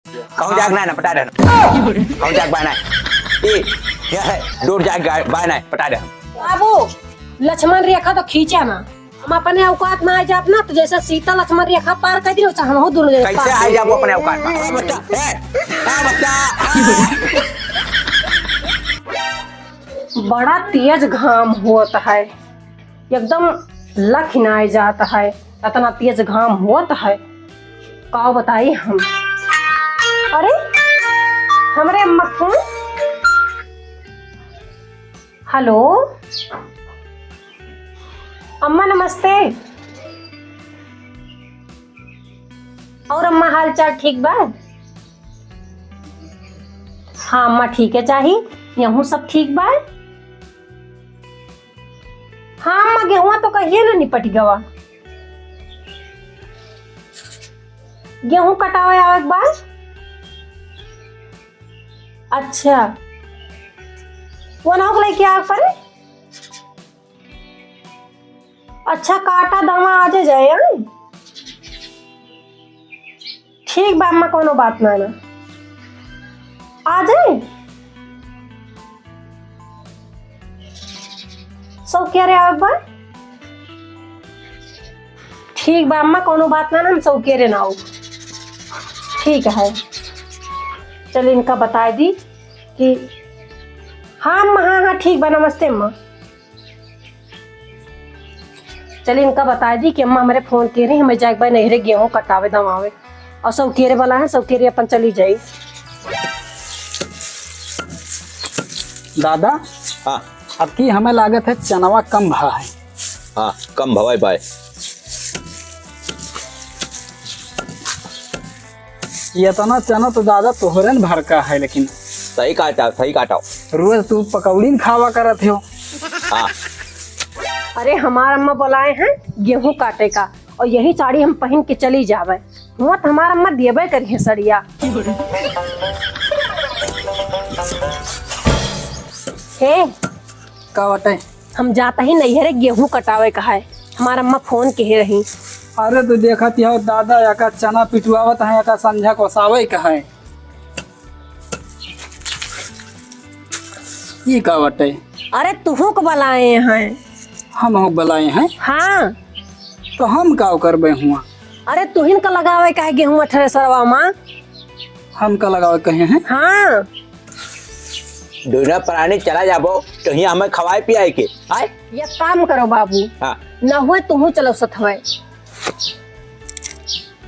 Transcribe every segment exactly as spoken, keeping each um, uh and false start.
कहूँ जाग ना, ना, पटा दे। कहूँ जाग बा ना। ए, यह है, दूर जाग गा-, बा ना, पटा दे। बाबू, लक्ष्मण रेखा तो खींचा ना। हम अपने औकात में आ जाब ना, तो जैसे सीता लक्ष्मण रेखा पार कर दी, वैसे हम हो दोनों जने कैसे पार आ जाब अपने औकात में? हाँ, बच्चा, ए, हाँ, बच्चा, हाँ। बड़ा तेज घाम होत है, एकदम लख नाय जात है, इतना तेज घाम होत है, का बताई हम। अरे, हमरे अम्मा फोन। हेलो, अम्मा नमस्ते। और अम्मा हाल चाल ठीक बा? हाँ अम्मा ठीक है चाही, यहूँ सब ठीक बा। हाँ अम्मा गेहुआ तो कहिए ना निपट गवा। गेहूं कटावे आवे के बाद। अच्छा, वो ना होके लेके आवे पड़े। अच्छा काटा दावा आजे जाए, हाँ? ठीक बा अम्मा, कोनो बात ना ना। आ जाए। सौकेरे आवे बा? ठीक बा अम्मा, कोनो बात ना ना, हम सौकेरे ना आऊ। ठीक है, चल इनका बताए दी कि हाँ अम्मा, हाँ, हाँ, ठीक बा, नमस्ते अम्मा। चलिए इनका बताए दी कि अम्मा हमरे फोन के रही, हमें जाए के बा नैहरे गेहूं कटावे दवावे। और सौकेरे वाला है, सौकेरे अपन चली जाई। दादा, हाँ। अब की हमें लागत है चनवा कम भा है। हाँ, कम भवाई पाए। ये तना चना तो दादा तोहरे न भर का है, लेकिन सही काटा, सही काटा। रोज तू पकौड़ी न खावा करत हो। हाँ। अरे हमार अम्मा बुलाए हैं गेहूं काटे का, और यही साड़ी हम पहन के चली जावे। हुआ तो हमार अम्मा देबे करी है सड़िया। हे, का बाटे? हम जाता ही नैहरे गेहूं कटावे का है, हमार अम्मा फोन के रही। अरे तो देखत ही हो दादा, एका चना पिटवावत है, एका संझा कोसावे का है। ई का बाटे? अरे तुहू को बुलाए हैं। हम हो बुलाए हैं? हाँ। तो हम का करबे हुआ? अरे तुहिन का लगावे का है गेहूं थ्रेसरवा मा? हम का लगावे कहे हैं? हाँ। दूनो प्राणी चला जाबो, तो हियाँ हमें खवाए पियाए के, आय? ये काम करो बाबू। हाँ। न हुए तुहू चलो सथवे।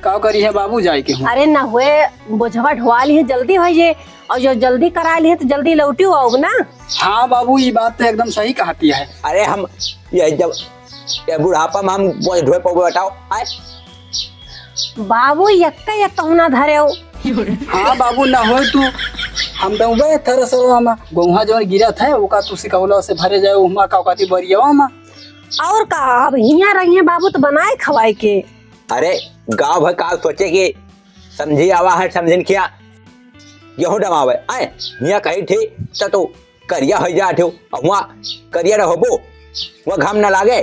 का करी है बाबू जाए के हूँ? अरे न हुए बोझवा ढोआ ली है, जल्दी होइए, और जो जल्दी करा ली है तो जल्दी लौटी आओ ना। हाँ बाबू, ये बात तो एकदम सही कहती है। अरे हम ये जब ये बुढ़ापा में हम बोझ ढोए पउबे बताओ, आय? बाबू, यक्का यक्का हुना धरे हो। हाँ बाबू, ना होए तू, हम दउबे थ्रेसरवा मा, गोहुआ जौन गिरत है, ओका तू सिकौला से भरे जाए, उहमा का कहती बरियवा मा। और का, अब हियाँ रहिए बाबू, तो बनाए खवाए के। अरे, गाँव भर का सोचे कि समझी आवा है, समझिन खिया, गेहूं डमावे, आए, हियाँ कही थी, त तू करिया होइ जात हो, अउर हुआँ करिया रहबो, हुआँ घाम न लागे।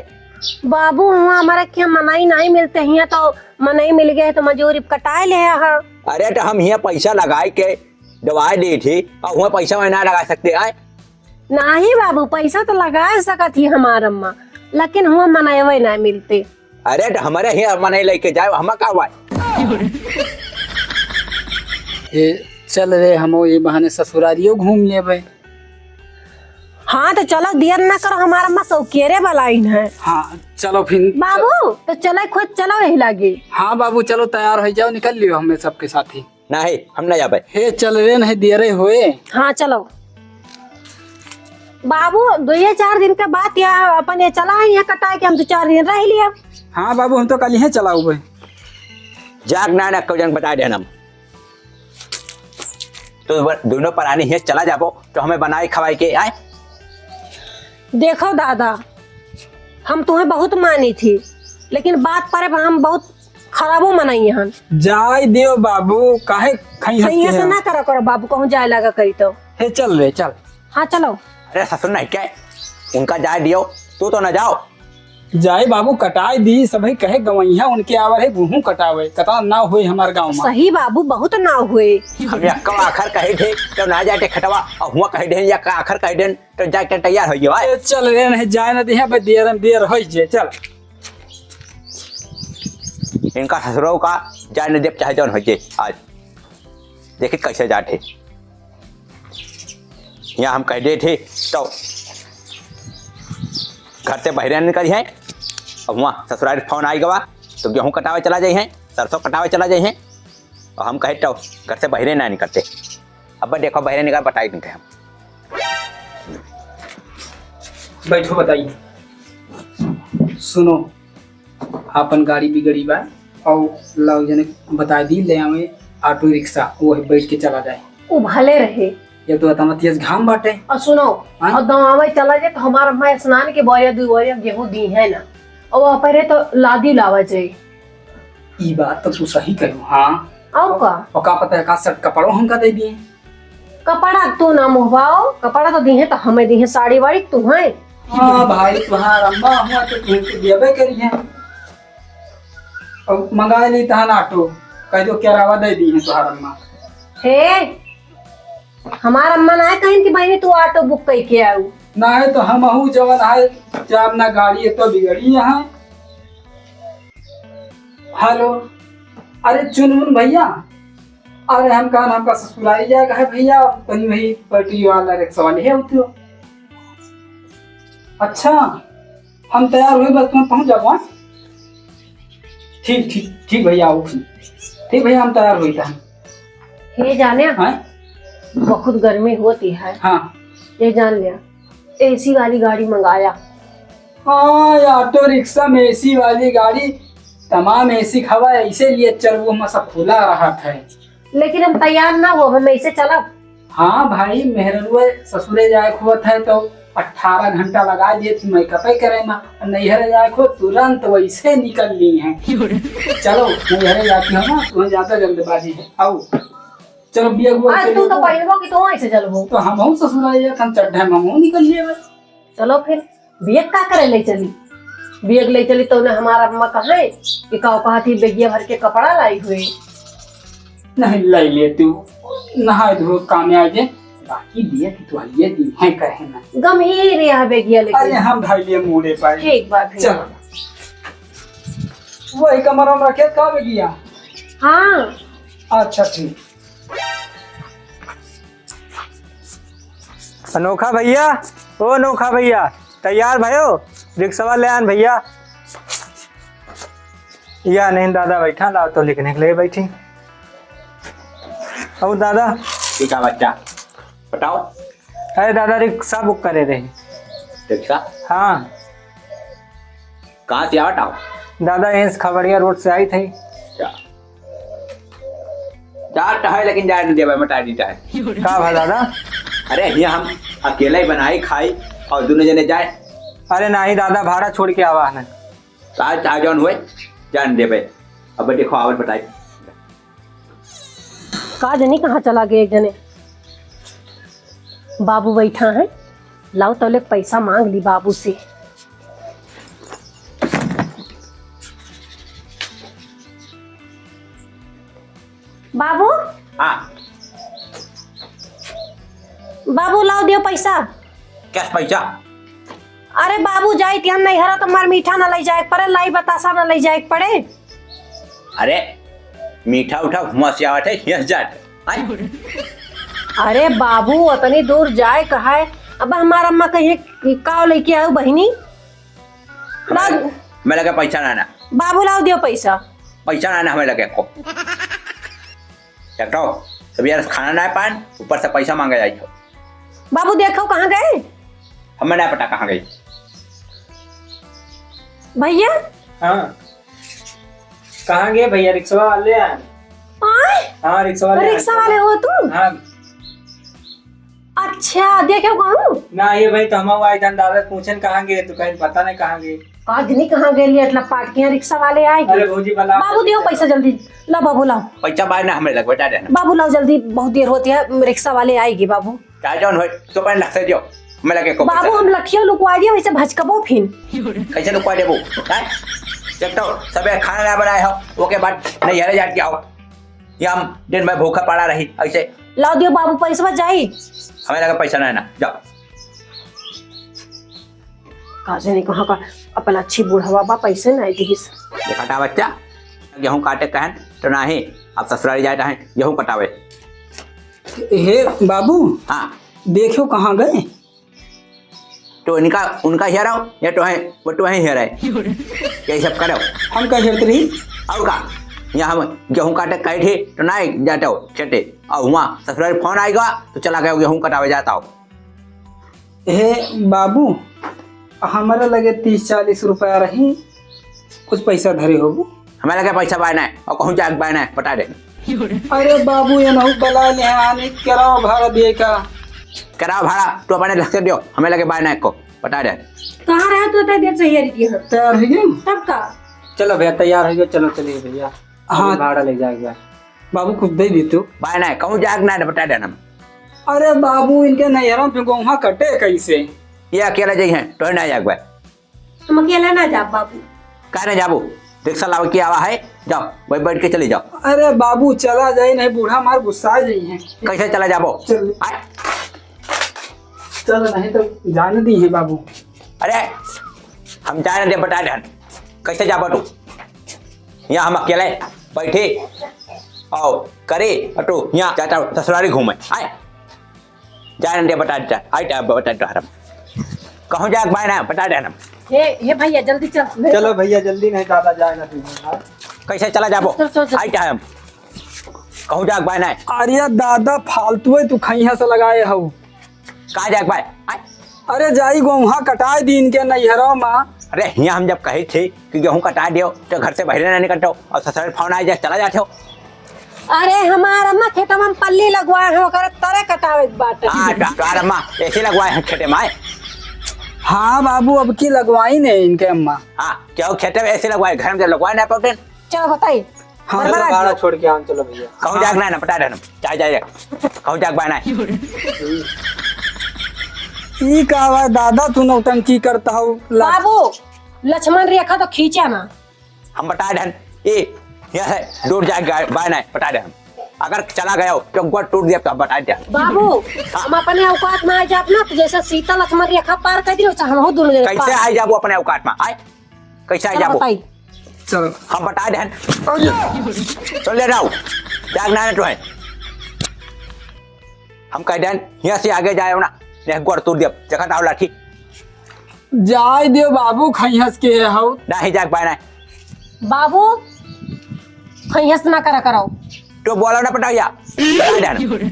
बाबू, हुआँ हमारे के मनई नाहीं मिलते, हियाँ तो मनई मिल गए तो मजूरी कटाए ले हा। अरे, तो हम हियाँ पैसा लगाए के दवाई दी थी, अउर हुआँ पैसा वही ना लगा सकते आए। नाहीं बाबू, पैसा तो लगा सकत ही हमार अम्मा, लेकिन हुआँ मनई वही ना मिलते। अरे, तो हमारे हियाँ मनई लेके जाए, हमा का हुआ? ए, चल रे, हमो ये बहाने ससुरारियो घूम लेबे। हाँ, तो चलो, देर ना करो, हमार अम्मा सौकेरे बुलाइन है। हाँ, चलो फिर। बाबू, तो चले खुद चलो यही लागे। हाँ बाबू, चलो तैयार होइ जाओ, निकल लियो हमें सबके साथ ही। नहीं, हम ना जाबे। हे, चल रे, नहीं देरे होए। हाँ, चलो। बाबू, दो ये चार दिन के बाद या अपन ये चला है, यहाँ कटाए के हम दो चार दिन रह लिया। हाँ बाबू, हम तो कल ही चलाउबे। जाग ना, ना, कउजन बता दे हम। तो ब-, दूनो परानी हियाँ चला जाबो, तो हमें बनाए खवाए के आए। देखो दादा, हम तुम्हें बहुत मानी थी, लेकिन बात पर अब हम बहुत खराबो मनई हन। जाए देव बाबू, काहे खइहस खइहस के से हम? ना करो, करो बाबू, कहूँ जाए लागा करी तो। हे चल रे, चल। हाँ, चलो। अरे ससुर नहीं क्या? उनका जाए दियो, तू तो ना जाओ। जाए बाबू, कटाए दी, सबही कहे गवैया उनके आवर है, उहू कटावे। कतना नाव होए हमार गाँव में। सही बाबू, बहुत नाव होए। हम यक्का आखर कहे थे, तो ना जाते खटवा, और हुआ कहे थे, यक्का आखर कहे थे, तो जाके तैयार हो जाओ। ए, चल रे, नहीं जाए ना दिहे, बस देर में देर हो जे, चल। इनका ससुरो का जाए न देब, चाहे जौन हो जे आज। देखी कैसे जात है। यहाँ हम कह दे थे, तो घर से बहरे निकल हैं, और वहाँ ससुराल फोन आई गवा, तो गेहूँ कटावे चला जाए हैं, सरसों कटावे चला जाए हैं, और हम कहे तो घर से बहरे ना निकलते। अब देखो बहरे निकल बताई देते हम। बैठो बताई। सुनो, आपन गाड़ी बिगड़ी बा, और लाओ जने बताई दी, ले आवे ऑटो रिक्शा, वो बैठ के चला जाए। वो भले रहे। ये तो इतना तेज घाम बाटे। और सुनो, हाँ? और दवावे चला जाए तो हमार अम्मा स्नान के बोरिया दू बोरिया गेहूं दी है ना, और वहाँ पर है तो लादी लावा जाए। ई बात तो तू सही कहो, हाँ। और का? और का पता है का सेट कपड़ों हमका दे दिए। कपड़ा तू ना मुहवाओ, कपड़ा तो दी है तो हमें दी है, साड़ी वाड़ी तू है। हाँ भाई, तुहार अम्मा हुआ तो तुमके देबे करी है। अब मंगा ली तहन ऑटो, कह दो किराया दे दी है तुहार अम्मा। हे, हमार अम्मा ना है कहीं कि बहनी तू ऑटो बुक करके आऊ। ना है तो हम हूँ जवन है, चार ना गाड़ी है तो बिगड़ी यहाँ। हेलो, अरे चुनमुन भैया, अरे हम कहा हमका ससुरारी जाएगा है भैया, तनी वही पटरी वाला रिक्शा वाले है उतरो। अच्छा, हम तैयार हुए, बस तुम पहुँच जाओ, हाँ? ठीक, ठीक, ठीक भैया, आओ। ठीक भैया, हम तैयार हुई था। हे जाने, हाँ? बहुत गर्मी होती है। हाँ। ये जान लिया, एसी वाली गाड़ी मंगाया। हाँ, ये ऑटो रिक्शा में एसी वाली गाड़ी, तमाम एसी हवा है, इसीलिए चल वो हमारा सब खुला रहा था। लेकिन हम तैयार ना हो, हम ऐसे चलब। हाँ भाई, मेहररुए ससुरे जाए के होत है तो अठारह घंटा लगा दिए थी मेकअपे करे में, नैहरे जाए को तुरंत वैसे निकल ली हैं। चलो, नैहरे जाती हो ना, तुम्हें ज्यादा जल्दबाजी है। आओ, चलो, बिया गुआ आज के तू लिए तो आओ। पहिलवा की तो वहीं से चलबो। तो हम हूँ ससुराल जात, हम चड्ढा में हूँ निकल लिए बस। चलो फिर, बिया का करे ले चली? बिया ले चली तो उन्हें हमार अम्मा कहे कि का कहा थी, बेगिया भर के कपड़ा लाई हुए। नहीं, लाई ले तू, नहाए धोए काम आ जे, बाकी बिया की तो आइए दी है कहे ना। गम ही रिया बेगिया लेके। अरे हम भाई लिए मूड़े पाए। ठीक बात है। चलो। वही कमरा में रखे का बेगिया? हाँ। अच्छा, ठीक। अनोखा भैया, ओ अनोखा भैया, तैयार भयो? रिक्शवा ले आन भैया। या नहीं दादा बैठा, लाओ तो लिखने के लिए बैठी। और दादा? ठीक है बच्चा, बताओ। अरे दादा, रिक्शा बुक करे रहे। रिक्शा? हाँ। कहाँ से आवत आओ? दादा, यहीं से खबड़िया रोड से आई थी। अच्छा। जात है, लेकिन जाए न देवे, मटा दी जाए। का भा दादा? अरे, हियाँ हम अकेला ही बनाई खाई और दोनों जने जाए। अरे नहीं दादा, भाड़ा छोड़ के आवा है ना। का चाहे जौन हुए, जान देवे। अब देखो, आवत बताई। का जनी कहाँ चला गए एक जने? बाबू बैठा है, लाओ तौले पैसा मांग ली बाबू से। बाबू। हाँ। बाबू लाओ दियो पैसा। क्या पैसा? अरे बाबू, जाई तिहन नैहरा तो मार मीठा ना लई जाए के पड़े, लाई बतासा ना लई जाए के पड़े। अरे मीठा उठा हुआ से आवत है, हियाँ से जात है। आय। अरे बाबू, उतनी दूर जाए कहा है? अब हमार अम्मा कहिए कि का लेके आऊ बहिनी? लाओ। मैं लगे पैसा ना ना। बाबू लाओ दियो पैसा। पैसा ना ना हमें लगे को। एक तो तभी यार खाना ना पान, ऊपर से पैसा मांगा जाए तो। बाबू देखो कहाँ गए? हमें ना पता कहाँ गए। भैया? हाँ। कहाँ गए भैया? रिक्शा वाले आए। आए? हाँ, रिक्शा वाले आए। रिक्शा वाले हो तू? हाँ। अच्छा, देखे कहूँ? ना, ये भाई तो हम आए जान दादा पूछन कहाँ गए, तो कहीं पता नहीं कहाँ गए। आज नहीं कहाँ गए, लिए अटला पाट के यहाँ रिक्शा वाले आए अरे गए। भौजी, भला बाबू, दियो पैसा जल्दी। ला बाबू, लाओ। पैसा बाय ना हमें लग, बता देना। बाबू, लाओ जल्दी, बहुत देर होती है, रिक्शा वाले आएगी बाबू। चाहे जौन होए, तो पहले लग से दियो। हमें लगे को बाबू, पैसा हम लठिया लुकवा दिए, वैसे भचकबो फिन। कैसे लुकवा देबो? हैं? एक तो सबे खाना ना बनाए हो, ओके बाद नैहरे जाके आओ। या हम दिन भर भूखा पड़ा रही, ऐसे। लाओ दियो बाबू, पैसवा जाई। हमें लगे पैसा नहीं ना, जाओ। का जाने कहाँ का अपन अच्छी बुढ़वा बा, पैसे नहीं दिहिस। देखा था बच्चा, गेहूं काटे कहन तो नहीं, अब ससुरारी जाए तो हैं, गेहूं कटावे। हे बाबू, हाँ। देखियो कहाँ गए? तो इनका, उनका हेराओ, या तो है, वो तो है हेराए। यही सब करो। हम का हेरत रही? और का? यहाँ हम गेहूं काटे कहे थे, तो नहीं जाते हो खेते। और वहाँ ससुराल फोन आएगा, तो चला गया गेहूं कटावे जाता हो। हे बाबू, हमारे लगे तीस चालीस रुपया रही, कुछ पैसा धरे होबू? हमें लगे पैसा बाय ना, और कहूँ जाके बाय ना, पटा दे। अरे बाबू, ये नहीं बला ले आने, किराया भाड़ा दिए का? किराया भाड़ा तो अपने लग से दियो, हमें लगे बाय ना को, पटा दे। कहाँ रहे तू इतना देर से ये रही है? तैयार हो गए? तब का? चलो भैया, तैयार हो गए, चलो चलिए भैया। हाँ। अभी भाड़ा ले जाएगा। बाबू, कुछ दे दे तू। बाय ना, कहूँ जाके ना, पटा दे ना। अरे बाबू, इनके नैहरों पे गोहा कटे कैसे? ये अकेला जाई हैं, तो ना जाके बाय। हम अकेला ना जाब बाबू। काहे ना जाबो? रिक्शा लावे के आवा है, जाओ, वही बैठ के चली जाओ। अरे बाबू, चला जाई नहीं, बूढ़ा मार गुस्सा जाई है। कैसे चला जाबो? चल। आय। चल नहीं तो जाने दी है बाबू। अरे, हम जाने दे, पटा दे। कैसे जाबो तू? यहाँ हम अकेले बैठे और करे और तू यहाँ जाता ससुरारी घूमे। आय। जाए ना दे, पटा दे, आई टा, पटा दे हरम। कहूँ जाके बाय ना, पटा दे हरम। हे, हे भैया, जल्दी चल। चलो भैया, जल्दी नहीं, दादा जाए ना तुम। कैसे चला जाबो? चल, चल, चल। आई टा हम। कहूँ जाके बाय ना। अरे दादा, फालतू है, तू खैहा से लगाए हो। कहाँ जाके बाय? आय। अरे जाई गोहा कटाए दीन के नैहरों मा। अरे हियाँ हम जब कही थी कि गेहूँ कटा दियो, तो घर से बाहर ना निकलते हो और ससुराल फोन आ जाए, चला जाते हो। अरे हमार अम्मा खेतवा में पल्ली लगवाए हैं, ओकरे तरे कटावे के बाटे। हाँ, तो, तो यार अम्मा, ऐसे लगवाए हैं खेते में। हाँ बाबू, अब की लगवाई ने इनके अम्मा। हाँ, क्या हो खेते में ऐसे लगवाए, घर में जब लगवाए ना पाते। चलो बताई। हाँ, बराबर चलो, आ भाड़ा गया। छोड़ के आन, चलो भैया। कहूँ जाग ना, ना पटा देना, चाहे जाए, कहूँ जाग बाय ना। ई का बा दादा, तू नौटंकी करता हो? ला- बाबू, लक्ष्मण रेखा तो खींचा ना। हम बता देन, ए, यह है, दूर जाए गाय, बाय ना, बता देन। अगर चला गया हो, तो गोड़ टूट दिया, तो हम बता देन। बाबू, हाँ। हम अपने औकात में आ जाब ना, तो जैसे सीता लक्ष्मण रेखा पार कर दियो, वैसे हम हो दोनों जने कैसे पार। आ जाबो अपने औकात में? आए? कैसे आ चलो जाबो? बताई। चलो। हम बता देन। चल ले रहो। जाग ना तो है। हम कह देन, यहाँ से आगे जाए ना, नहीं गोड़ तोड़ दिया, जगह दाव लाठी। जाए दियो बाबू, खैहस के है हौ। नहीं जाग पाए ना। बाबू, खैहस ना करा कराओ। तो बोला ना पटाइया। बता देन।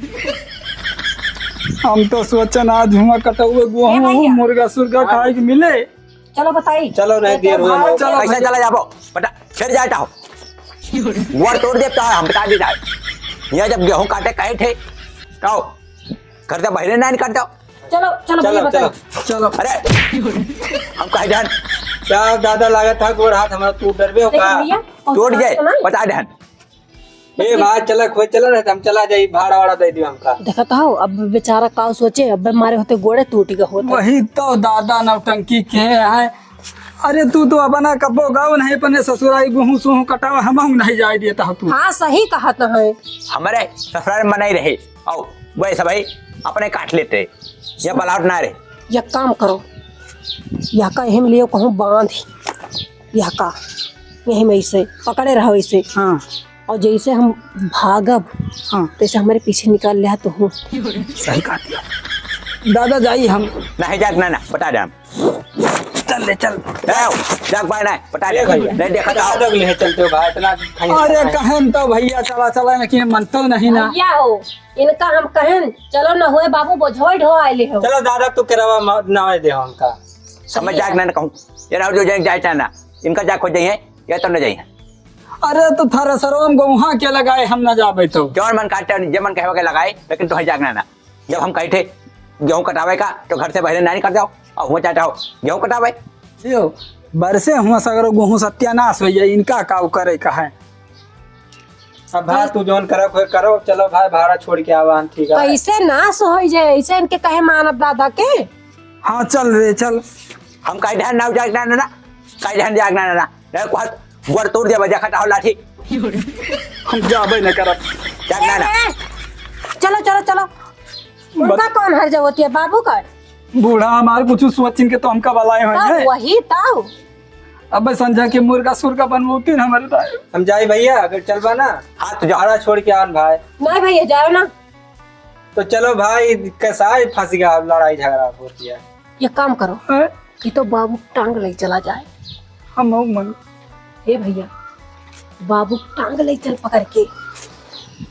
हम तो सोचन आज हुआ कटौए ए गोहूँ, भैया। मुर्गा सुर्गा खाए के मिले। चलो बताई। चलो, नहीं, देर हुआ, चलो। कैसे चला जाबो? बता, फिर जाए तो। गोड़ तोड़ देता है, हम बता देता है। यहाँ जब गेहूं काटे कहे थे, तो घर से बाहर ना निकलता। चलो, चलो, भैया, चलो, बताई। चलो। चलो। अरे, हम कहे जान। क्या दादा, लागत था गोड़ हाथ हमारा टूट डरबे हो देखो का? भैया, और टूट जाए, सुना? बता देन। ए भाई, चला, खोज चला, नहीं तो हम चला जाई, भाड़ा वाड़ा दे दियो हमका। देखत हो, अब बेचारा का सोचे, अब मारे होते गोड़े टूट गए होते। वही तो दादा नौटंकी के है। अरे तू तो अपना कब्बो गाँव नहीं, अपने ससुराई गुहूं सुहूं कटावा, हम नहीं जाए देता हो तू। हाँ, सही कहत है। हमारे ससुराल में नहीं रहे, आओ, वैसे भाई अपने काट लेते, या बलावट ना रहे। या काम करो, या का एहम लियो कहूँ बांध, या का, यही में इसे पकड़े रहो इसे। हाँ। और जैसे हम भागब, हाँ। तैसे हमारे पीछे निकाल लिया तो हूँ। सही कहा दिया। दादा जाई हम। नहीं जाग ना, ना, बता दे हम। चल ले, चल। ए, जाग पाए ना, बता दे। ए भैया। नहीं देखा तो दादा को ले चलते हो भाई, इतना खाई अरे खाई। कहन तो भैया चला, चला, लेकिन मन तो नहीं ना। भैया हो, इनका हम कहन, चलो ना हुए बाबू, बोझोई ढो आइले हो। चलो दादा, तू केरवा म-, नवाई दे हमका। समझ जाग ना, ना कहूँ। ये राउर जो जाए, जाए चाहे ना, इनका जा खोज जाइए, ये तो न जाइए। अरे तो थ्रेसरवा में गोहा के लगाए, हम न जाबे तो। जौन मन काटे, जे मन कहे के लगाए, लेकिन तोहे जागना ना। जब हम कहे थे गेहूं कटावे का, तो घर से बाहर ना निकल जाओ, और हुआ चाहता हो गेहूं कटावे। यो, बरसे हुआ सगरो गेहूं सत्यानाश हो जाए, इनका का करे का है? अब भाई तू जौन करो, कोई करो, चलो भाई, भाड़ा छोड़ के आवा हम, ठीक है? कैसे नाश हो जाए, ऐसे इनके कहे मानब दादा के? हाँ, चल रे, चल। हम काहे ध्यान ना जागना ना, ना। काहे ध्यान जागना ना, ना। नहीं, कुछ गोड़ तोड़ देबा, देखा हो लाठी। हम जाबे न करब। जागना ना। ए, ए, चलो, चलो, चलो। उनका कौन हर जरूरत है, बाबू का? बूढ़ा हमार कुछ सोचिन के तो हमका बलाए हैं, तब हैं? वही तब। अबे संझा के मुर्गा सुर्गा बनवौतीन हमरे दाई। हम जाई भैया, अगर चलबा ना, हाँ, तो जा। भाड़ा छोड़ के आन भाई। नहीं भैया, जाओ ना। तो चलो भाई, कैसा है फंस गया, अब लड़ाई झगड़ा होती है। ये काम करो, हैं? ये तो बाबू टांग ले चला जाए। हम हो मन। हे भैया, बाबू टांग ले चल पकड़ के।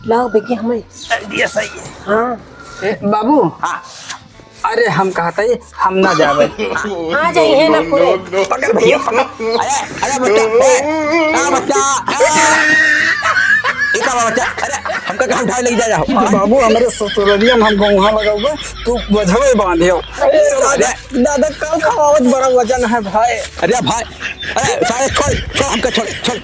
लाओ बेगे हमें। Idea सही है। हाँ। ए, बाबू। हाँ। अरे हम कहता ही, हम ना जावे। आ जाइए ना पूरे। पकड़ भैया, पकड़। अरे, अरे बच्चा, ए, आ बच्चा, ए। ई का बा बच्चा? अरे, हमका कहाँ उठाए लेके जा रहा हो? बाबू, हमरे ससुररिया में हम गौहा लगाउबे, तू बझवे बांधे हो। अरे, दादा, दादा, का खवावत बड़ा वजन है भाई। अरे भाई, अरे सारे छोड़, छोड़, हमका छोड़, छोड़।